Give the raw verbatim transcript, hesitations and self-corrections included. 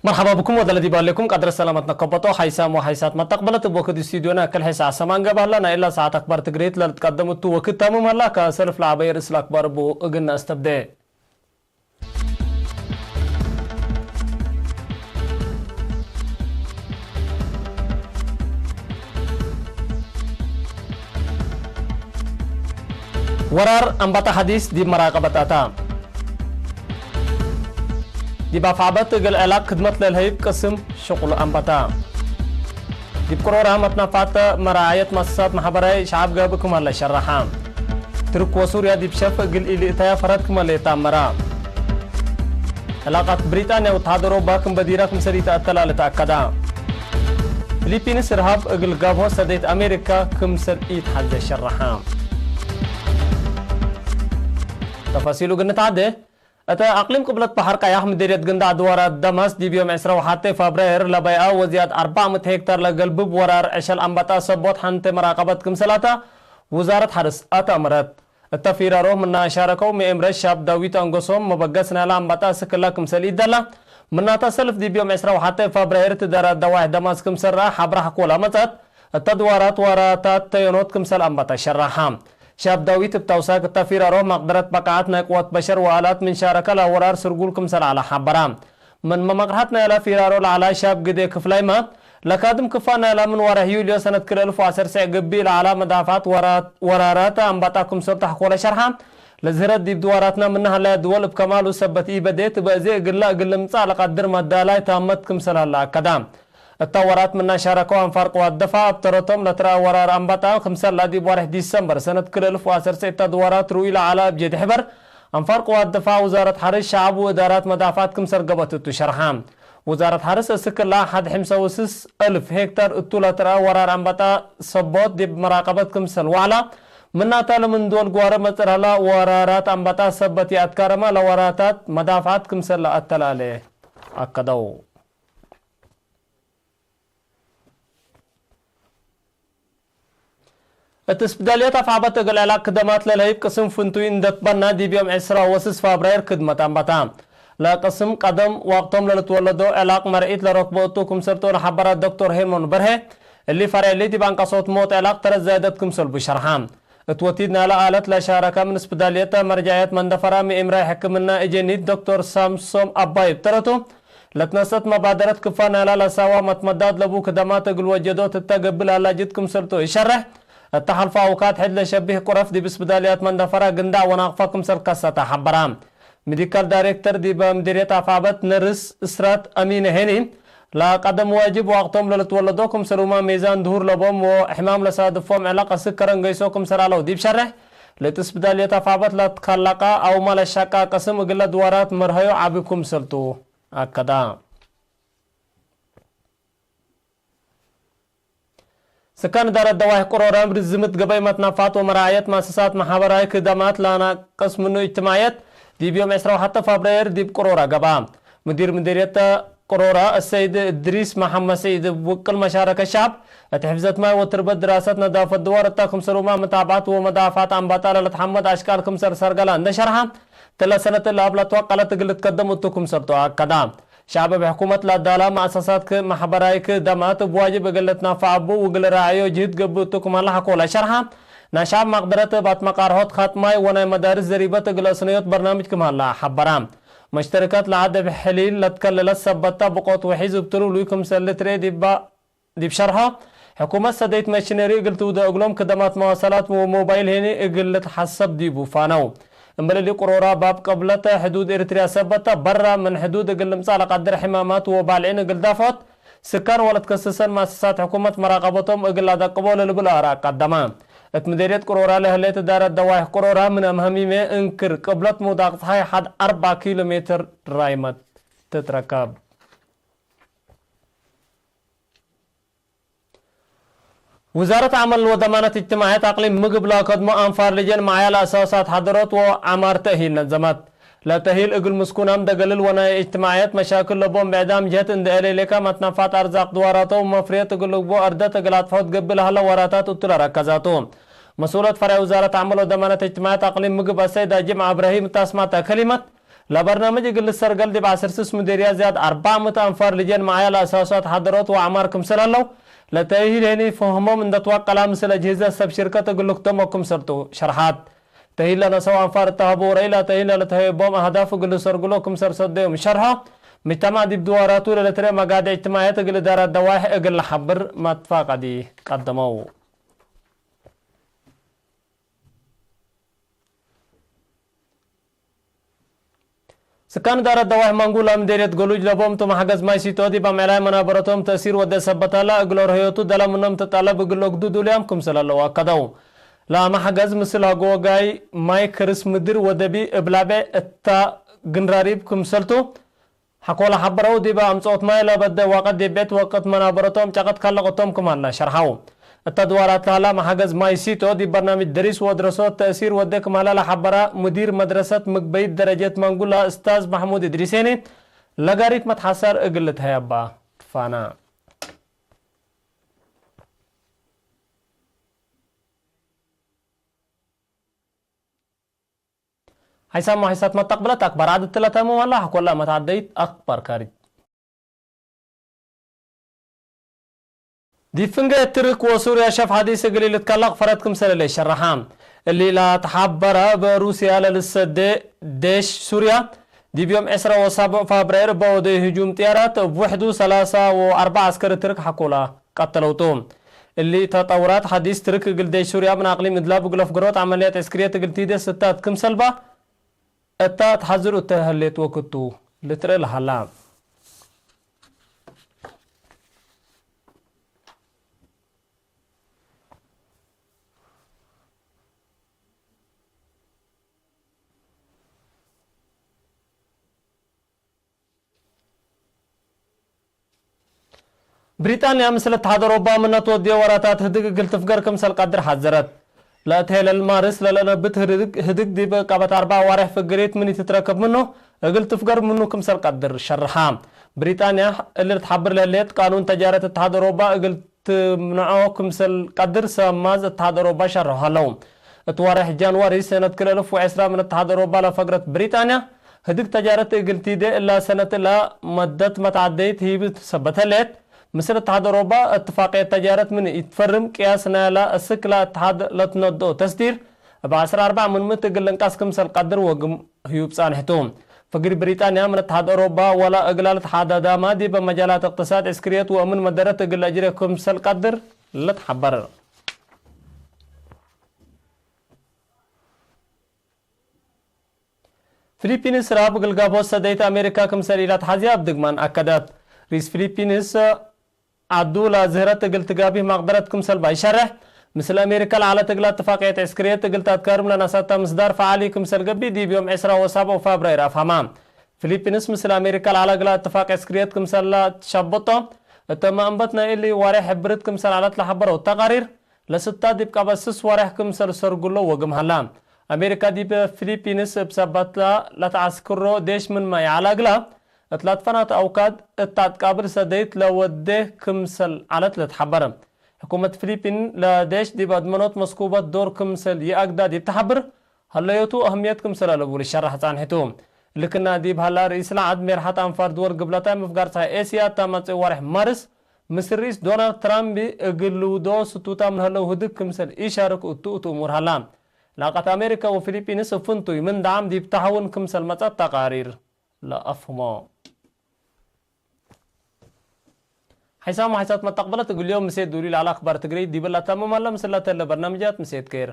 መርሐባ ብኩም ወደ ለዲብ ዐሌኩም ቀድረ ሰላመት ነከበጦ ሓይሳም ወሓይሳት መተቅበለት እብ ወክድ ስቱድዮና ክል ሐይስ ዐሰማን ገብአላ ናይ እላ ሰዓት አክባር ትግርይት ለልትቀደም እቱ ወክድ ታምም ሀላ። ከሰልፍ ለዐበየ ርእስ ለአክባር እቡ እግል ነአስተብዴ። ወራር አንበጣ ሐዲስ ዲብ መራቀበት አታ። ዲብ አፍዐበት እግል ዕላቅ ክድመት ለልሀይብ ቅስም ሽቁል አንበጣ። ዲብ ቅሮራ መትናፋተ መራዓየት መአሰሳት መሐበራይ ሸዐብ ገብእ ክም ሀለ ሸረሐ። ትርክ ወሱርያ ዲብ ሸፍ እግል ኢልእተያ ፈረድ ክም ሀለ የታመራ። ዕላቃት ብሪጣንያ ወተሓደሮ ባክም በዲራ ክምሰል ኢተአተላለ ተአከዳ። ፊሊፒንስ እርሃብ እግል ጋብሆ ሰደይት አሜሪካ ክምሰል ኢትሐዜ ሸረሐ። ተፋሲሉ እግል ንትዓዴ። እተ አቅሊም ቅብለት በሐር ቀያሕ ምዴርየት ግንዳዕ ድዋራት ደማስ ዲብ ዮም ዕስራ ወሐቴ ፋብራየር ለበይአ ወዝያድ አርበዕ ምእት ሄክታር ለገልብብ ወራር ዕሸል አንበጣ ሰቦት ሐንቴ መራቀበት ክምሰል አታ ውዛረት ሐርስ አትአመረት። እተ ፊራሮ ምና ሻረከው ምኤምረት ሻብ ዳዊት አንጎሶም መበገስ ናይለ አንበጣ ስክላ ክምሰል ኢደላ፣ ምናተ ሰልፍ ዲብ ዮም ዕስራ ወሐቴ ፋብራየር ትዳራት ደዋይሕ ደማስ ክምሰል ረአ ሐብራ ሐኮላ መጸት። እተ ድዋራት ዋራታት ተየኖት ክምሰል አንበጣ ሸራሐ። ሻብ ዳዊት እብ ተውሳክ እተ ፊራሮ መቅደረት በቃዐት ናይ ቅወት በሸር ወአላት ምን ሻረከ ለወራር ስርጉል ክምሰል ዐለ ሐበራ። ምን መመቅርሐት ናይለ ፊራሮ ለዐላ ሻብ ግዴ ክፍላይመ፣ ለካድም ክፋ ናይላ ምን ወርሕ ዩልዮ ሰነት ክልኤ እልፍ ወዐሰርተ ግብእ ለዐላ መዳፍዐት ወራ-፣ ወራራት አንበጣ ክምሰል ተሐኮለ ሸርሐ። ለዝህረት ዲብ ድዋራትነ ምነ ሀለያ ድወል እብ ከማሉ ሰበት ኢበዴት፣ በእዜ እግላ እግል ልምጸእ ለቀድር መዳላይ ታመት ክምሰል ሀለ አከዳ። እተ ወራት ምና ሻረከው አንፋር ቅዋት ደፋዕ እብ ተረቶም ለትረአ ወራር አንበጣ ክምሰል ዲብ ወርሕ ዲሰምበር ሰነት ክልኤ እልፍ ወዐሰርተ እተ ድዋራት ርኡይ ለዐለ እብ ጄድ ሕበር፣ አንፋር ቅዋት ደፋዕ ውዛረት ሐርስ ሸዐብ ወእዳራት መዳፍዐት ክምሰል ገበት እቱ ሸርሐ። ውዛረት ሐርስ እስክላ ሐድ ሕምሰ ወስስ እልፍ ሄክታር እቱ ለትረአ ወራር አንበጣ ሰቦት ዲብ መራቀበት ክምሰል ወዐላ፣ ምናተ ለምን ዶል ግዋረ መጽር ሀላ ወራራት አንበጣ ሰበት ይአትካረመ ለወራታት መዳፍዐት ክምሰል ለአተላሌ አከደው። እት ስፕዳልየት አፍዐበት እግል ዕላቅ ክደማት ለልሀይብ ቅስም ፍንቱይ እንደ ትበና፣ ዲብ ዮም ዕስራ ወስስ ፋብራይር ክድመት አንበታ። ለቅስም ቀደም ወቅቶም ለልትወለዶ ዕላቅ መርዒት ለረክቦ እቱ ክምሰልቶ ለሐበረ ዶክተር ሄርሞን በርሄ፣ እሊ ፈርዕ እሊ ዲብ አንቀሶት ሞት ዕላቅ ተረት ዛይደት ክምሰልቡ ሸርሐ። እት ወቲድ ናይለ አለት ለሻረከ ምን ስፕዳልየት መርጃየት መንደፈራ ምእምራይ ሕክምና እጀኒት ዶክተር ሳምሶም አባይ እብ ተረቱ፣ ለትነሰት መባደረት ክፋ ናይላ ለሳዋ መትመዳድ ለቡ ክደማት እግል ወጀዶት እተ ገብእ ለአላጅት ክምሰልቱ ኢሸርሕ። እተ ሐልፈ አውካት ሕድ ለሸቢህ ቁረፍ ዲብ ስፕዳልያት መንደፈራ ግንዳዕ ወናቅፋ ክምሰል ከሰተ ሐበራ። ሚዲካል ዳይሬክተር ዲበ ምዲርየት አፍዐበት ነርስ እስራት አሚነ ሄኒ፣ ለቀደም ዋጅብ ወቅቶም ለልትወለዶ ክምሰልሁመ ሜዛን ድሁር ለቦም ወሕማም ለሳድፎም ዕላቅ አስክ ከረን ገይሶ ክምሰል ዐለው ዲብ ሸርሕ፣ ለእት ስፕዳልየት አፍዐበት ለትከለቀ አውመ ለሸቀ ቅስም እግለ ድዋራት መርሀዩ ዐቢ ክምሰልቱ። አከዳ። ስካን እዳረት ደዋይሕ ቅሮረ፣ ርዝምት ገበይ መትናፋት ወመራዐየት መአሰሳት መሐበራይ ክደማት ለአናቅስ ምኑ እጅትማዕየት፣ ዲብ ዮም ዕስራ ወሐተ ፋብራየር ዲብ ቅሮረ ገብአ። ምዲር ምዲርየት ቅሮረ አሰይድ እድሪስ መሐመድ ሰዒድ እብ ውቅል መሻረከት ሸዐብ፣ እት ሕፍዘት ማይ ወትርበት ድራሰት ነዳፈት ድዋር እተ ክምሰልሁመ መታብዐት ወመዳፍዐት አንበጣ ለልትሐመድ አሽቃል ክምሰል ሰርገላ እንደ ሸርሐ፣ እትለ ሰነት እለ አብለትወ ቀለት እግል ልትከደም እቱ ክምሰልቱ አከዳ። ሸዐብ እብ ሕኩመት ለአዳላ መአሰሳት መሐበራይ ክደማት እብ ዋጅብ እግል ልትናፈዕ እቡ ወእግል ራዐዮ ጅህድ ገብእ እቱ ክም ሀለ ሐቆለ ሸርሐ። ናይ ሸዐብ መቅደረት እብ አትመቃርሖት ኻጥ ማይ ወናይ መዳርስ ዘሪበት እግል አስነዮት በርናምጅ ክም ሀለ ሐበራ። መሽተርከት ለዐድ እብ ሕሊል ለትከለለት ሰበታ ብቆት ወሒዝ እብ ትሉሉይ ክምሰል ልትርኤ ዲብ ዲብ ሸርሖ፣ ሕኩመት ሰደይት መሽነሪ እግል ትውደ እግሎም ክደማት መዋሰላት ወሞባይል ሄኒ እግል ልትሐሰብ ዲቡ ፋነው። እምበል እሊ ቅሮራ ባብ ቅብለት ሕዱድ ኤሪትርያ ሰበት በረ ምን ሕዱድ እግል ልምጻእ ለቀድር ሕማማት ወባልዒን እግል ዳፍዖት ስካን ወለትከስሰን መአሰሳት ሕኩመት መራቀበቶም እግል ለአደቅቦ ለልብል አራእ ቀደመ። እት ምዴርየት ቅሮራ ለህሌት እዳረት ደዋይሕ ቅሮራ ምን አምሀሚመ እንክር ቅብለት ምውዳቅ ጸሓይ ሐድ አርበዕ ኪሎ ሜትር ራይመት ትትረከብ። ውዛረት ዐመል ወደማነት እጅትማዕየት አቅሊም ምግብ ለአከድሞ አንፋር ልጀን መዓያ ለአሳሳት ሐደሮት ወዐማር ተእሂል ነዘመት። ለተእሂል እግል ምስኩናም ደገልል ወናይ እጅትማዕየት መሻክል ለቦም ብዕዳም ጀህት እንዴ አሌሌከ መትነፋት አርዛቅ ድዋራቶም ወመፍርየት እግል ልግቦ አርደት እግል አጥፍዖት ገብእ ለሀለ ወራታት እቱ ለረከዛቱ። መስኡለት ፈርዕ ውዛረት ዐመል ወደማነት እጅትማዕየት አቅሊም ምግብ አሰይድ አጅም አብረሂም እት አስማተ ከሊመት፣ ለበርናምጅ እግል ልሰርገል ዲብ ዐስር ስስ ምዴርያ ዝያድ አርበዕ ምእት አንፋር ልጄን መዓያ ለአሳሱ አትሓደሮት ወአዕማር ክምሰል ሀለው፣ ለተእሂል ሄኒ ፈህሞም እንደ ትዋቀላ ምስል አጅህዘ ሰብ ሽርከት እግል ልክተሞ ክምሰልቱ ሸርሐት። ተእሂል ለነሰው አንፋር እተ ሀቡ ረይ ለተእሂል ለልትሀየቦም አህዳፍ እግል ልሰርግሎ ክምሰል ሰደዮም ሸርሐ። ምጅተማዕ ዲብ ድዋራቱ ለልትርኤ መጋድዕ እጅትማዕየት እግል እዳረት ደዋይሕ እግል ለሐብር መትፋቀዲ ቀደመው። ስካን እዳረት ደዋይሕ ማንጉላ ምዴርየት ገሉጅ ለቦም ቱ መሐገዝ ማይ ሲቶ ዲብ አምዕላይ መናበረቶም ተእሲር ወደ ሰበት ሀላ፣ እግል ኦርህዮቱ ደለ ምኖም ትጠለብ እግል ኦግዱ ዱልያም ክምሰል ሀለው አከደው። ለአመ ሐገዝ ምስል ሀጎ ወጋይ ማይ ክርስ ምድር ወደቢ እብ ላቤ እታ ግንራሪብ ክምሰልቱ ሐቆለ ሐበረው። ዲበ አምጽኦት ማይ ለበደ ዋቀት ዲብ ቤት ወቅት መናበረቶም ጨቀት ካለቆቶም ክም ሀላ ሸርሐው። እተ ድዋራት ለሀላ መሐገዝ ማይ ሲቶ ዲብ በርናምጅ ደሪስ ወድረሶት ተእሲር ወዴ ክም ሀላ ለሐበራ ሙዲር መድረሰት ምግበይት ደረጀት ማንጉላ እስታዝ መሕሙድ እድሪሴኒ ለጋሪት መትሐሰር እግል ልትሀየባ ትፋና። ሐይሳም ወሐይሳት መተቅብለት አክባር ዐድ እትለ ተምም ሀላ፣ ሐቆለ መትዐደይት አክባር ካሪት። ዲብ ፍንጌ ትርክ ወሱርያ ሸፍ ሐዲስ እግል ኢልትከለቅ ፈረድ ክምሰል ህሌት ሸረሐ። እሊ ለተሐበረ እብ ሩስያ ለልሰዴ ዴሽ ሱርያ፣ ዲብ ዮም ዕስራ ወሳብዕ ፋብራይር እበ ወደዩ ህጁም ጥያራት እብ ውሕዱ ሰላሳ ወአርበዕ ዐስከሪ ትርክ ሐቆለ ቀተለው ቱ። እሊ ተጠውራት ሐዲስ ትርክ እግል ዴሽ ሱርያ ምን አቅሊም እድላብ እግል አፍገሮት ዐመልያት ዕስክርየት እግል ቲዴ ስታት ክምሰልባ እታ ተሐዝር እተ ህሌት ወክቱ ልትርኤ ለሀላ። ብሪጣንያ ምስል እትሓድ አውሮባ ምነ ትወድዮ ወራታት ህድግ እግል ትፍገር ክምሰል ቀድር ሐዘረት። ለእት ሄለል ማርስ ለለነብት ህድግ፣ ህድግ ዲብ ቀበት አርበዕ አዋሬሕ ፍግሪት ምን ኢትትረከብ ምኑ እግል ትፍገር ምኑ ክምሰል ቀድር ሸርሐ። ብሪጣንያ እሊ ልትሓብር ለህሌት ቃኑን ተጃረት እትሓድ አውሮባ እግል ትምንዖ ክምሰል ቀድር ሰብ ማዝ እትሓድ አውሮባ ሸርሖ ሀለው። እት ዋሬሕ ጃንዋሪ ሰነት ክልኤ አልፍ ወዕስራ ምን እትሓድ አውሮባ ለፈግረት ብሪጣንያ፣ ህድግ ተጃረት እግል ቲዴ እላ ሰነት እላ መደት መትዓደይት ሂብ ሰበት ህሌት። ምስል እትሓድ አውሮባ እትፋቅየት ተጃረት ምን ኢትፈርም ቅያስ ናይላ እስክ ለእትሓድ ለትነድኦ ተስዲር እብ ዐስር አርበዕ ምን ምእት እግል ልንቀስ ክምሰል ቀድር ወግም ህዩብ ጻንሕቱ። ፍግር ብሪጣንያ ምን እትሓድ አውሮባ ወላ እግላ ልትሓዳዳማ ዲበ መጃላት እቅትሳድ፣ ዕስክርየት ወእምን መደረት እግል ለአጅሬ ክምሰል ቀድር ልትሓበር። ፊሊፒንስ ረአብ እግል ጋብሆት ሰደይት አሜሪካ ክምሰል ኢለትሐዜ እብ ድግማን አከደት። ሪስ ፊሊፒንስ ዐዱ ለዝህረት እግል ትጋብህ መቅደረት ክምሰል ባይ ሸርሕ፣ ምስል አሜሪካ ለዐለት እግላ እትፋቅየት ዕስክርየት እግል ተአትካርም ለነሰአተ ምስዳር ፈዓሊ ክምሰል ገብእ ዲብ ዮም ዕስራ ወሳብዕ ፋብራይር አፍሀማ። ፊሊፒንስ ምስል አሜሪካ ለዐለ እግላ እትፋቅ ዕስክርየት ክምሰል ለትሸብጦ እተ መአንበት ናይ እሊ ዋሬሕ ሕብርት ክምሰል ዐለት ለሐበረው ተቃሪር፣ ለስታ ዲብ ቀበት ስስ ዋሬሕ ክምሰል ሰርግሎ ወግም ሀላ። አሜሪካ ዲብ ፊሊፒንስ እብ ሰበትላ ለተዐስክሮ ዴሽ ምንመ ይዐለ እግላ፣ እት ለትፈናተ አውካድ እት አትቃብል ሰደይት ለወዴ ክምሰል ዐለት ልትሐበር። ሕኩመት ፊሊፒን ለዴሽ ዲብ አድመኖት መስኩበት ዶር ክምሰል ይአግዳ ዲብ ተሐብር ሀለዮቱ አህምየት ክምሰል አለቡ ልሸራሕ ጻንሕቱ። ልክና ዲብ ሀላ ርኢስ ለዐድ ሜርሐት አንፋር ድወል ግብለታይ ምፍጋር ጸሓይ ኤስያ እተ መጽእ ወሬሕ ማርስ፣ ምስል ርኢስ ዶናልድ ትራምፕ እግል ልውድኦ ስቱታ ምን ሀለው ህድግ ክምሰል ኢሻርክ እቱ እቱ እሙር ሀላ። ላቀት አሜሪካ ወፊሊፒንስ እብ ፍንቱይ ምን ደዓም ዲብ ተሐውን ክምሰል መጸት ተቃሪር። ለአፍህሞ። ሓይሳም ወሓይሳት መተቅበለት እግል ዮም ምሴት ዱሊ ለዐለ አክባር ትግርይ ዲብ ለአተምም ሀለ። ምስል ለተለ በርናምጃት ምሴት ኬር።